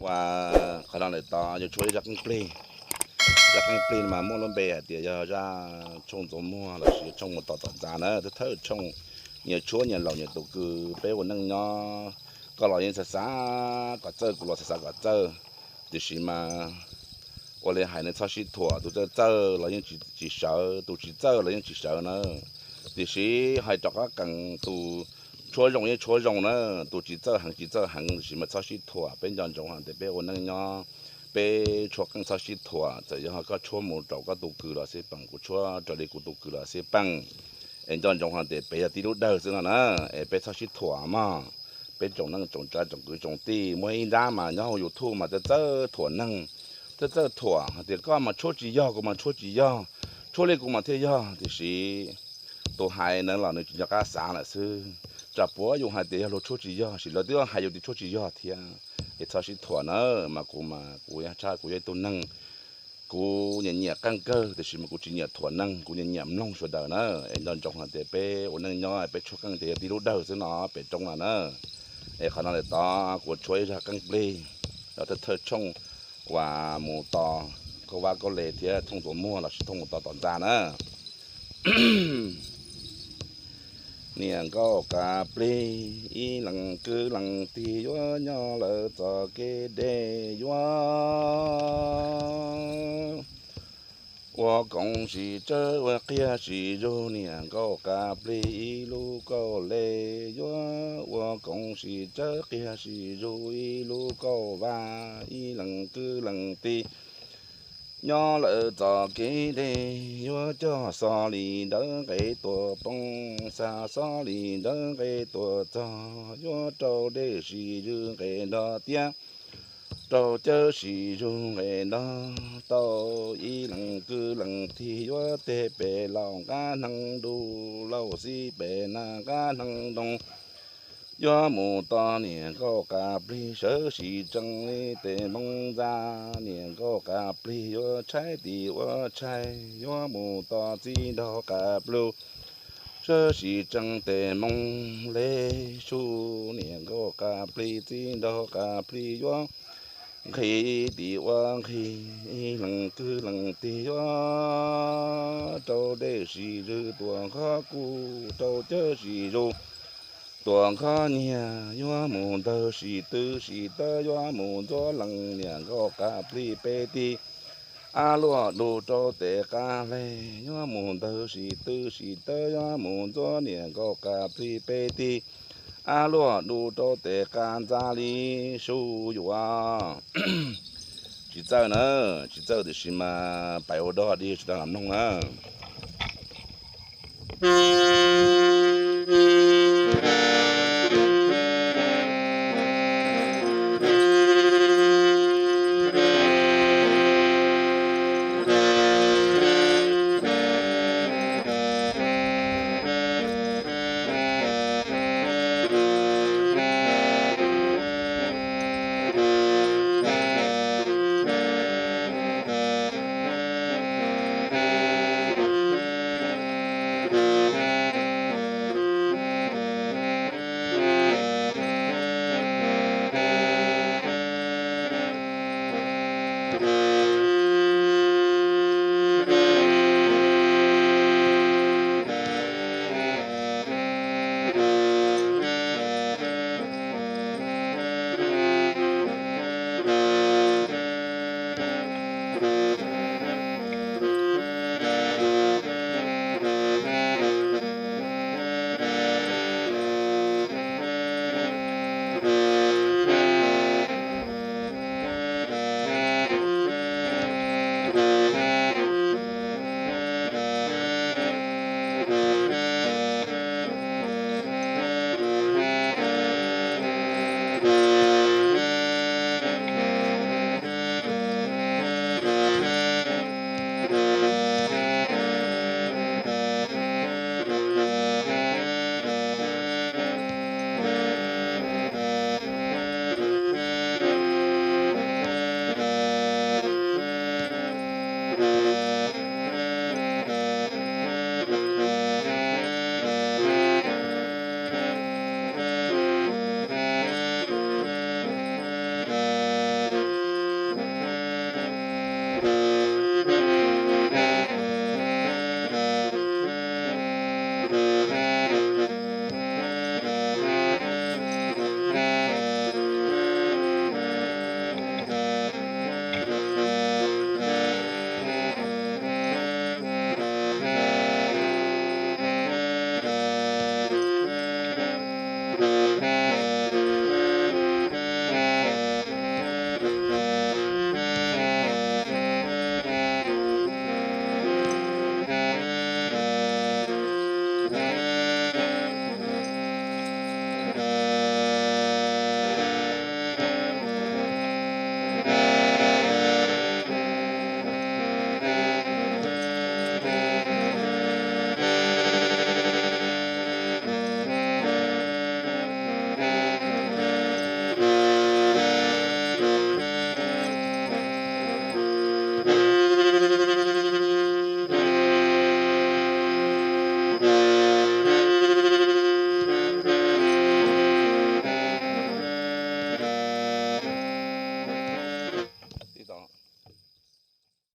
Ua, qhov no lawm tod yuav tshuab ib zaj qeej plig. Zaj qeej plig mas muaj lub npe hais tias yog zaj tshooj ntxuav muag lossis tshooj mus tos tom ntxa na, thawj thawj tshooj. Nyias tshuab nyias laus nyias tus kws peb ua neej nyob, koj los yeej xav xav kom txawj, kuv los xav xav kom txawj, tiam sis mas ua li hais ne, txhob sib thuam. Tus txawj txawj los yeej tsis sawv, tus tsis txawj los yeej tsis sawv na. Tiam sis hais rov qab qees, tus tshuab zoo yeej tshuab zoo na, tus tsis txawj heev tsis txawj heev, tiam sis mas txhob sib thuam. Peb nco ntsoov hais tias peb ua neej nyob, peb tshuab qeej txhob sib thuam. Txawm yog koj tshuab mus rau koj tus kws los xij peem, kuv tshuab raws li kuv tus kws los xij peem, es nco ntsoov hais tias peb yog tib lub dawg xwb no na, es peb txhob sib thuam mog. Peb tsoom neej tsoom tsav tsoom kwv tsoom tij, muaj ib nrab mas nyob hauv YouTube mas txawj txawj thuam neeg, txawj txawj thuam hais tias koj mas tshuab tsis yog, kuv mas tshuab tsis yog, tshuab li kuv mas thiaj yog. Tiam sis tus hais na los nws tsis nco qab xav lawm xwb. Tsam puas yus hais tias yog luag tshuab tsis yog, sis lawv twb hais yus tias tshuab tsis yog thiab. Es txhob sib thuam na. Mas kuv mas kuv yog tshaj, kuv yog ib tug neeg, kuv nyiam nyiam qeej kawg, tiam sis mas kuv tsis nyiam thuam neeg, kuv nyiam nyiam mloog sawv daws na. Es nco ntsoov hais tias peb ua neej nyob peb tshuab qeej ces yog tib lub dawg xwb no, pem roob no na. Es qhov no lawm tod kuv tshuab ib zaj qeej plig, thawj thawj tshooj uas mus tos kauj vab kauj le thiab tshooj ntxuav muag lossis tshooj mus tos tom ntxa na. Niam nkauj kav plig ib leeg kwv leej tij yuav nyob lawv txoj kev deb, yuav ua koom sim tsawb ua qhia sim zug. Niam nkauj kav plig ib lub kauj le, yuav ua koom sim tsawb qhia sim zug ib lub kauj vab. Ib leeg kwv leej tij nyob lawv txoj kev deb, yuav cog xos li dawb nqe tuaj poob, xa xos li dawb nqe tuaj txog, yuav rau dej sim zwm nqe nrog tiab, rau cawb sim zug nqe nrog tau. Ib leeg kwv leej tij yuav teg pem laus qab hneev ntuj, laus xib pem nag qab hneev ntoos, yuav mus tos niam nkauj kav plig sawv sim tsees li tes moo ntxa. Niam nkauj kav plig yuav tshaib tim ua tshaib, yuav mus tos txiv nraug kav plug sawv sim tsees tes moo le su. Niam nkauj kav plig txiv nraug kav plig yuav nqhis tim ua nqhis. Ib leeg kwv leej tij yuav rau dej sim zwm tuaj nkhob kuj, rau cawb sim zug tuaj nkhob nyiag, yuav mus ntawg sim twb sim tawb, yuav mus ntxuav leej. Niam nkauj kav plig peb tij ab luaj du rau tes qab hle, yuav mus ntawg sim twb sim tawb, yuav mus ntxuav. Niam nkauj kav plig peb tij ab luaj du rau tes qab ntxa li su yuav. Tsis txawj na, tsis txawj tiam sis mas pais ua dog dig sawv daws los mloog na.